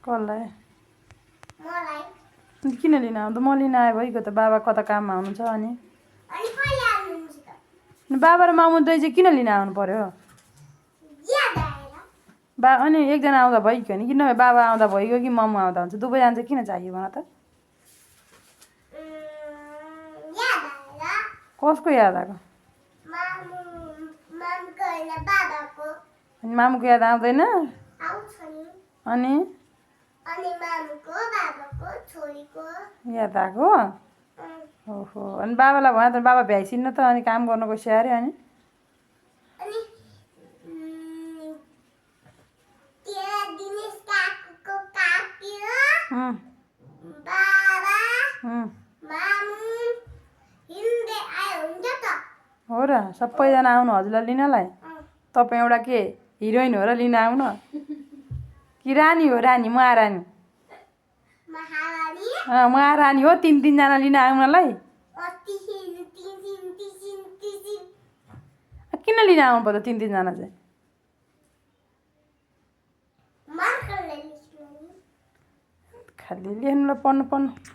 कसलाई किन लिन आउँदा म लिन आए भइगयो त बाबा कता काममा हुनुहुन्छ अनि बाबा र मामु दाइ चाहिँ किन लिन आउनु पर्यो अनि एकजना आउँदा भइगयो नि किन बाबा आउँदा भइगयो कि मामु आउँदा हुन्छ दुवैजना चाहिँ किन चाहियो भन त कसको याद आएको अनि मामुको याद आउँदैन अनि याद आएको ओहो अनि बाबालाई भयो त बाबा भ्याइसिन्न त अनि काम गर्न गइसक्यो अरे अनि हो र सबैजना आउनु हजुरलाई लिनलाई तपाईँ एउटा के हिरोइन हो र लिन आउनु कि रानी हो रानी महारानी महारानी हो तिनजना लिन आउनलाई किन लिन आउनु पर्यो तिनजना चाहिँ खालि लेख्नुलाई पढ्नु